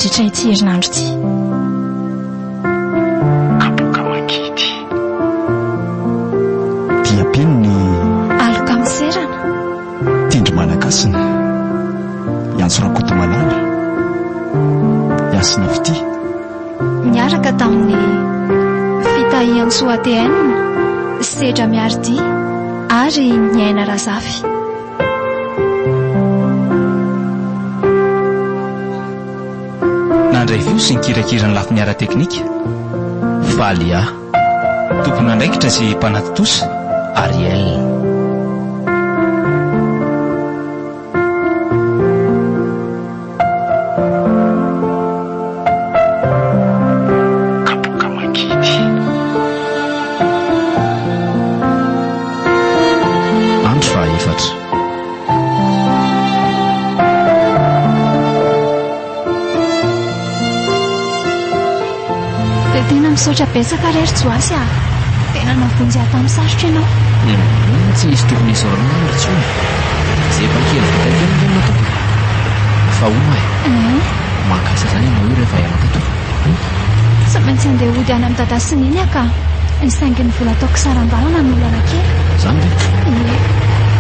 nandritra ity herinandro ity. Kapoaka mangidy. Diam-pino ny. Aloka miserana. Tendry manan-kasina. Iantso Rakotomalala. Hasina Fitia. Niaraka tamin'ny Fitahiantsoa ATN, Sedra Miaridia ary Niaina Razafy. Nandray feo sy nikirakira ny lafiny ara-teknika, Falia. Tompon'andraikitra sy mpanatontosa, Ariel. Kapoaka mangidy. Andro fahaefatra. Dia tena misaotra betsaka re ry Joasy a! Tena navonjy ahy tamin'ny sarotra ianao. Hum, tsy misy tokony hisaorana anao ry Tsoa e! Zefa kely vita kely ange no nataoko e! Fa hono aho e! Mankaiza izany ianao io rehefa hiala teto? Hum? Tsy maintsy handeha hody any amin'i Dada sy Neny aho ka! Saingy ny vola ataoko saran-dalana no olana kely. Izany ve? Ie.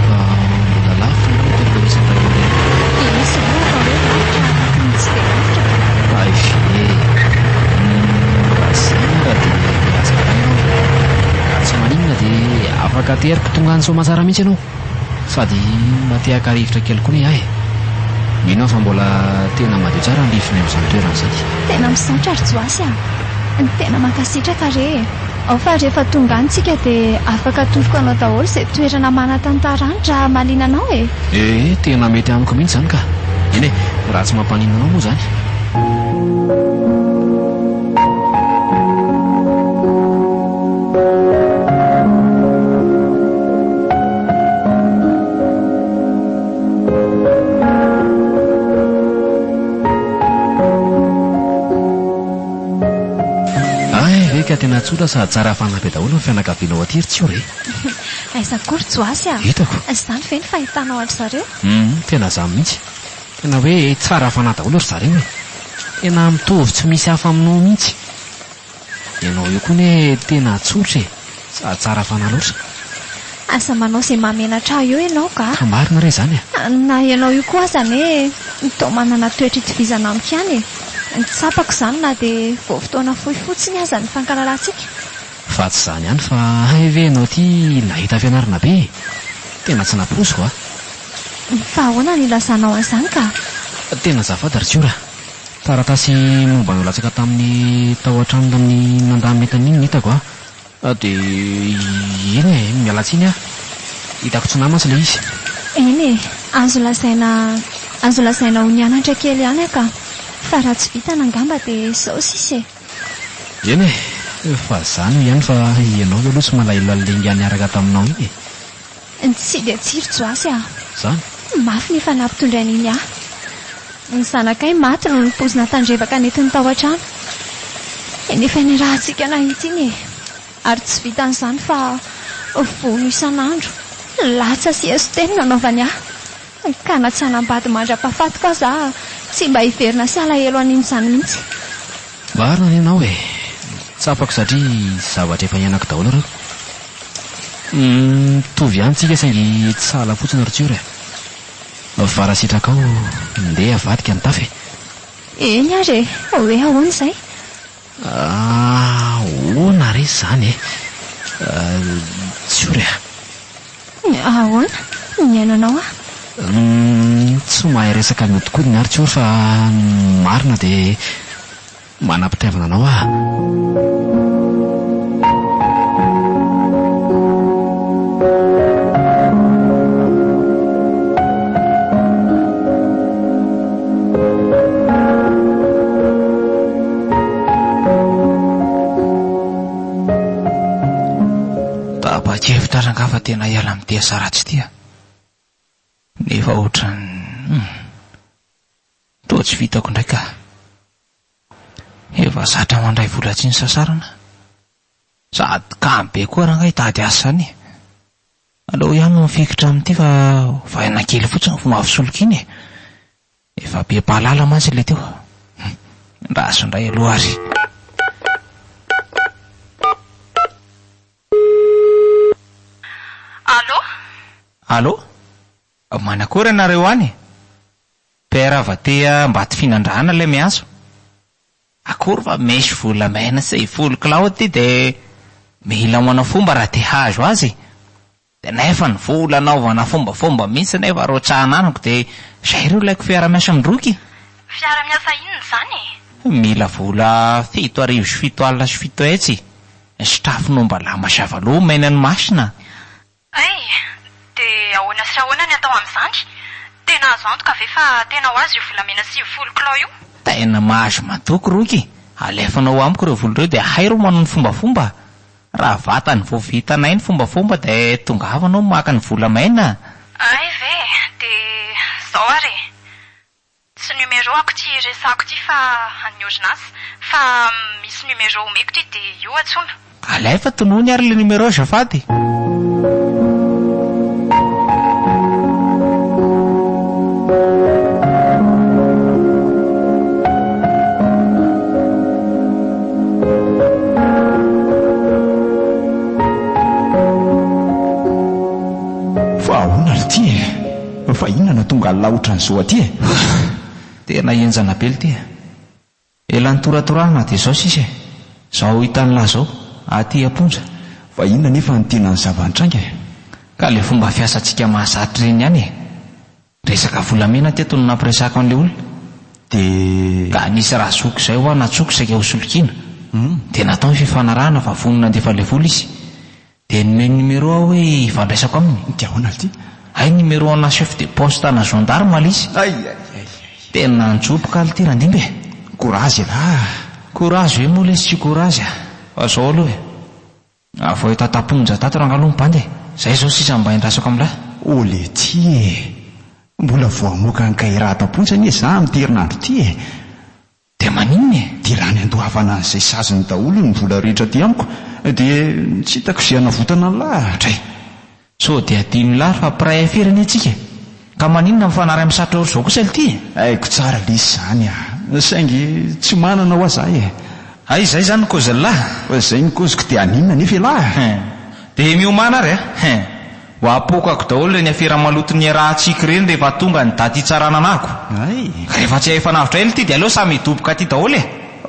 Fa mbola lavitra aloha ny toerana misy an'i Ray aman-dreny. Izy ireo atao hoe lavitra ny tsy dia lavitra ka. Hay ve! Humm, raha izany ara dia aza manahy ianao e! Raha tsy maninona dia afaka ateriko tonga any Soamatsara mihitsy ianao. Sady mba te haka rivotra kely koa anie aho e! Mino aho fa mbola tena madio tsara ny rivotra any amin'izany toerana izany. Tena misaotra ry Joasy a! Tena mankasitraka re e! Ao fa rehefa tonga any tsika dia afaka atoroko anao daholo izay toerana manan-tantara any raha mahaliana anao e! Ee, tena mety amiko mihitsy izany ka! Eny e, raha tsy mampaninona anao moa izany. Hay ve ka tena tsotra sady tsara fanahy be daholo ny fianakavianao aty ry Tsiora e! Aiza koa ry Joasy a! Hitako. Izany ve ny fahitanao an-dry zareo? Hum, tena izany mihitsy. Tena hoe tsara fanahy daholo ry zareo e! Tena mitovy tsy misy hafa aminao mihitsy. Ianao io koa anie tena tsotra e! Sady tsara fanahy loatra. Aza manao izay mahamenatra ahy eo ianao ka! Ka marina re izany a! Na ianao io koa aza anie toa manana toetra itovizana amiko ihany e! Tsapako izany na dia vao fotoana fohy fotsiny aza ny fankalalantsika. Fa tsy izany ihany fa hay ve ianao ity nahita fianarana be e! Tena tsy nampoiziko a! Fa ahoana no ilazanao an'izany ka? Tena azafady ry Tsiora a! Taratasy momba anao latsaka tamin'ny tao an-trano tamin'ny nandamina entana iny no hitako a! Dia eny e, miala tsiny aho. Hitako tsy nahy mantsy ilay izy. Eny e, azo lazaina azo lazaina ho nianatra kely ihany aho ka. Fa raha tsy vitana angamba dia izao sisa e. Eny e, fa izany hoy ihany fa ianao ve aloha tsy malahelo an'ilay ingahy niaraka taminao iny e? Tsy dia tsy ry Joasy a! Zany? Mafy ny efa nampitondrainy iny ahy. Ny zanakay maty noho ny poizina tandrevaka nentiny tao an-trano. Eny efa niarahantsika nahita iny e! Ary tsy vitan'izany fa vono isan'andro, latsa sy eso-teny no anaovany ahy. Ka na tsy hanambady mandra-pahafatiko aza aho tsy mba hiverina sy halahelo an'iny izany mihitsy. Marina ny anao e! Tsapako satria zavatra efa niainako daholo ireo. Mitovy ihany tsika saingy tsy sahala fotsiny ry Tsiora e! Fa raha sitrakao ndeha avadika ny tafo e! Eny ary e! Hoe ahoana izay? Ahoana re izany e? Tsiora a! Ahoana? Mihaino anao aho. Tsy mahay resaka mihodinkodina aho ry Tsiora fa ny marina dia Manam-pitiavana anao aho. Tapa-kevitra rangaha fa tena hiala amin'ity asa ratsy ity aho. Nefa ohatran'ny hum. Toa tsy vitako indray ka. Efa zatra mandray vola tsy nisasarana. Sady kamo be koa rangahy hitady asa izany e. Aleo ihany no mifikitra amin'ity fa ovaina kely fotsiny vao mahavisoloky iny e. Efa be mpahalala mantsy ilay teo. Ndraso indray aloha ary. Allô? Allô? Manakory ianareo any e? Père Avatea Ambatofinandrahana ilay miantso. Akory fa misy volamena sy folo kilao aty dia mila manao fomba raha te hahazo azy e. Dia nefa ny vola anaovana fombafomba mihitsy nefa rotsahana amiko dia izay ireo ilaiko fiara-miasa amin-droky e. Fiara-miasa inona izany e? Mila vola 770 700 ny sitrafon'omba lahy mazava loha omena ny masina. Hay! Dia ahoana sy ahoana ny atao amin'izany? Tena azo antoka ve fa tena ho azo io volamena 90 kilao io? Tena mahazo matoky roky! Alefanao amiko ireo vola ireo dia hay ro manao ny fombafomba. Raha vatany vao vitanay ny fombafomba dia tongava anao maka ny volamena. Hay ve! Dia izao ary e! Tsy numéro ako ity resako ity fa an'ny orinasa fa misy numéro omeko ity dia io antsoina. Alefa tonony ary le numéro azafady. Fa ahoana ry ty e? Fa inona no tonga an'lah otran'izao aty e? Tena henjana be lty e! Ela nitoratorahana dia izao sisa e! Izao hitan'lah izao, aty am-ponja. Fa inona anefa no tena zava-nitranga e? Ka le fomba fiasantsika mahazatra ireny ihany e! Resaka volamena teto no nampiresahako an'le olona. Dia. Ka nisy razoky izay hoa natsoko saika hosolokiana. Dia natao ny fifanarahana fa vonona handefa ilay vola izy. Dia nomeny numéro aho hoe hifandraisako aminy. Dia ahoana lty? Hay numéro ana chef de poste ana gendarme ilay izy. Ay ay ay ay. Tena nijoboka lty Randimby e. Courage elah a. Courage ve moa lesy tsy courage a. Fa zao aloha e. Avoay tatam-ponja tato rangah aloha ny bandy e. Zay zao sisa mba endrasako amin'lah. Oh letia e! Mbola vao hamoaka an'i Kaira ato am-ponja anie za amin'ity herinandro ity e! Dia maninona e? Dia lany andoavana an'izay saziny daholo ny vola rehetra aty amiko dia tsy hitako izay hanavotana an'lah. Dray! Sao dia adinon'lah fa mpiray afera anie tsika e! Ka maninona mifanary amin'ny satroka ohatr'izao kosa lty e? Haiko tsara lesy izany a! Saingy tsy manana hoa za e! Hay izay izany ny kôzin'lah? Fa izay ny kôziko dia haninona anefa elah? Hein! Dia miomàna ary a! Hein! Ho apoakako daholo ireny afera maloto niarahantsika ireny rehefa tonga ny daty hitsarana anahako. Hay! Ka rehefa tsy efa navotra ela ity dia aleo samy hidoboka aty daholo e!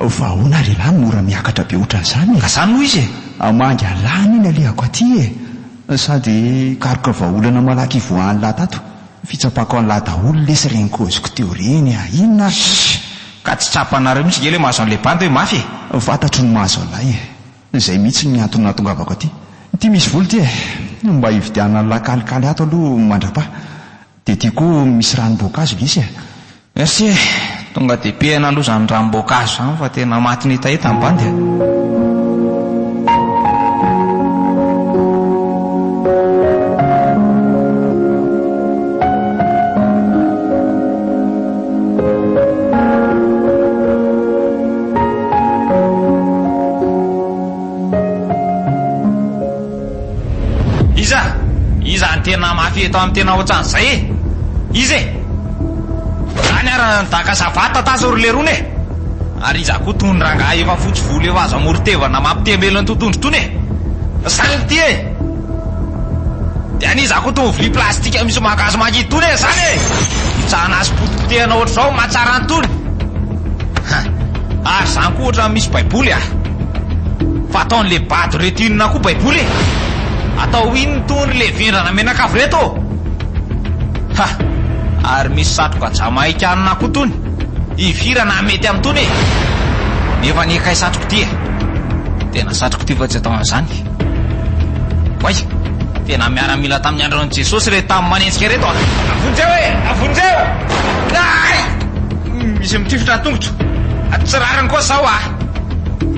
Fa ahoana ary elah no mora miakatra be ohatran'izany e? Ka izany no izy e! Hamangy an'lah anie ny alehako aty e! Sady hikaroka vahaolana malaky hivoahan'lah tato. Fitsapako an'lah daholo lesy ireny kôziko teo ireny a! Inona ary? Shh! Ka tsy tsapanareo mihitsy nge le mahazo an'le bandy hoe mafy e! Fantatro ny mahazo an'lah e! Izay mihitsy ny antony nahatongavako aty. Ity misy vola ity e! Mba hividianana an'lah kalikaly ato aloha mandrapaha. Dia ity koa misy ranom-boankazo lesy e! Merci e! Tonga dia pehina aloha izany ranom-boankazo izany fa tena matin'ny hetaheta ny bandy a! Iza? Iza no tena mafy eto amin'ny tena ohatran'izay e? Iza e? Zany ary nidaka savate tazo ry lerony e! Ary iza koa tony rangahy efa fotsy volo efa azo amoron-tevana mampitembelona ny totohondry tony e? Zany ity e! Dia an'iza koa tony vilia plastika misy mangahazo mangidy tony e? Zany e! Hitsahana azy potipotehana ohatr'izao mahatsara an'itony! Ha! Ary zany koa ohatran'ny misy baiboly ah! Fa ataon'le bado reto inona koa baiboly e? Atao inona itony ry le vendrana menakavy reto ô? Ha! Ary misy satroka jamaikanina koa tony! Hivira na mety amin'itony e! Nefa anie kay satroka ity e! Tena satroka ity fa tsy atao an'izany! Oay! Tena miaramila tamin'ny andron'i Jesosy ireto tamy manenjika ireto a! Vonjeo e! Vonjeo! Ay! Misy mitifitra ny tongotro. Tsy rariny koa zao ah!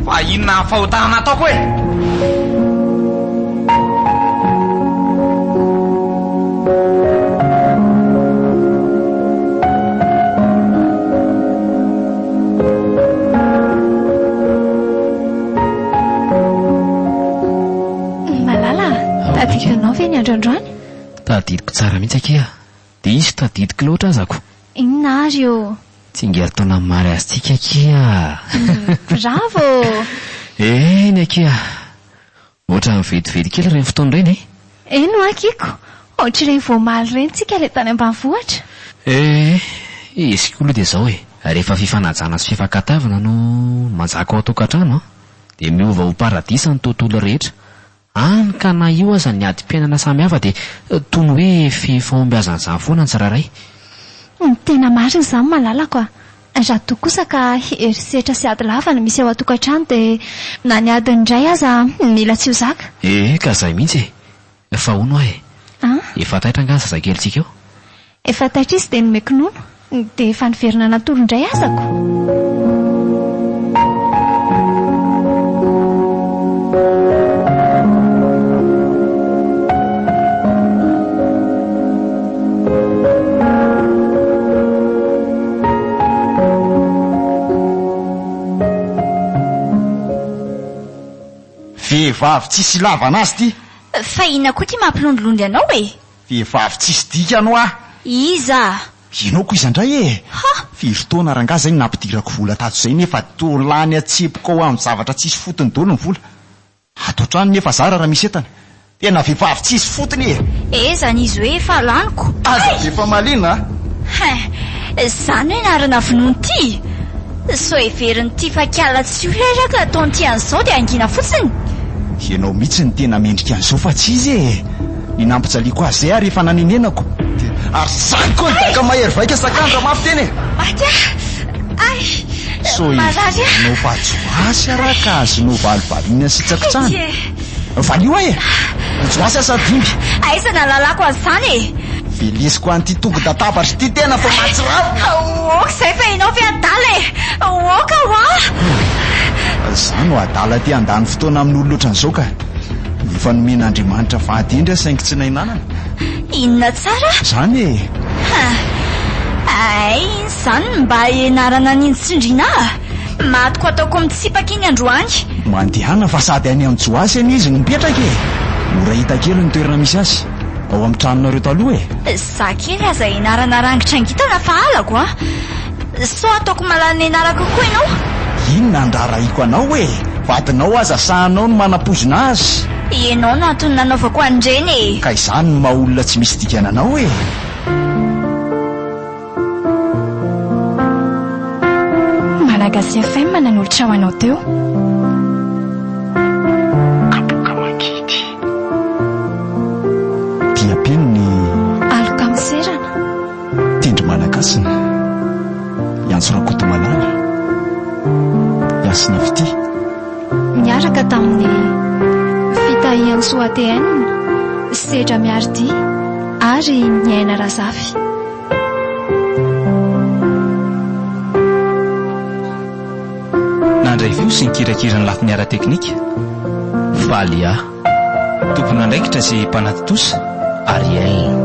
Fa inona fahotana nataoko e? Malala a, tadidinao ve ny andro androany? Tadidiko tsara mihitsy akia. Diso tadidiko loatra azako. Inona ary ô? Tsingerin-taonan'ny mariazintsika akia! Bravo! Eny akia! Ohatran'ny vetivety kely ireny fotoana ireny e! Eny hoa Kiko, ohatr'ireny vao omaly ireny tsika ilay tany ambanivohitra. Eh, izy koa aloha dia izao e, rehefa fifanajana sy fifankatiavana no manjaka ao an-tokantrano an, dia miova ho paradisa ny tontolo rehetra, hany ka na io aza ny adim-piainana samihafa dia toy ny hoe feno fahombiazan'izany foana ny tsirairay. Ny tena marina izany malalako a! Raha toa kosa ka herisetra sy ady lava no misy ao an-tokantrano dia na ny adin'ny iray aza mila tsy ho zaka. Ee ka zay mihitsy e! Fa hono hoa e! An? Efa taitra angaha ny zazakelintsika eo? Efa taitra izy dia nomeko nono, dia efa niverina natory indray azako. Vehivavy tsisy ilavana azy ity. Fa inona koa ity mampilondilondy anao e? Vehivavy tsisy dikany hoa! Iza? Ianao ko iza indray e? Ha! Firy taona rangahy izay no nampidirako vola tato izay nefa toa lany atsipoko ao amin'ny zavatra tsisy fotony daholo ny vola. Ato an-trano nefa zara raha misy entana. Tena vehivavy tsisy fotony e! Eh zany izy hoe efa laniko. Aza be famaliana a! Hein! Zany hoe anarana vonoiny ty? Sao heverin'ity fa kiala tsy olona ra ka ataon'ity an'izao dia hangina fotsiny? Ianao mihitsy no tena mendrika an'izao fa tsy izy e! Ny nampijaliako azy izay ary efa nanenenako. Ary zany koa ny daka mahery vaika sakandra mafy tena e! Maty aho! Ay! Sao Marary aho! heverinao fa joasy ara ka azonao valivaliana sy tsakitsahana? Ity e! Valio aho e! Joasy aho sa dimby? Aiza no ahalalako an'izany e! Velesiko an'ity tongo-databatra ity tena fa mahatsiravina! Ok izay fa ianao ve adala e! Ok hoa! Za no adala te handany fotoana amin'olona ohatran'izao ka! Efa nomen'Andriamanitra vady hendry aho saingy tsy nahay nanana. Inona tsara? Zany e! Hay iny izany no mba ianarana an'iny tsindriana a! Matiko ataoko mitsipaka iny androany. Mandehana fa sady any amin'i Joasy anie izy no mipetraka e! Mora hita kely ny toerana misy azy. Ao amin'ny tranonareo taloha e! Za kely aza ianarana rangitra ngitana fa halako a! Sao ataoko mahalala ny anarako koa ianao? Inona andrarahiko anao e! Vadinao aza sahanao ny manapoizina azy. Ianao no antony nanaovako an'ireny e! Ka izany no maha olona tsy misy dikany anao e! Malagasy FM nanolotra ho anao teo. Kapoka mangidy. Diam-peno ny. Aloka miserana. Tendry Manakasina, Iantso Rakotomalala, Hasina Fitia. Niaraka tamin'ny Fitahiantsoa ATN, Sedra Miaridia ary Niaina Razafy. Nandray feo sy nikirakira ny lafiny ara-teknika, Valiha. Tompon'andraikitra sy mpanatontosa, Ariel.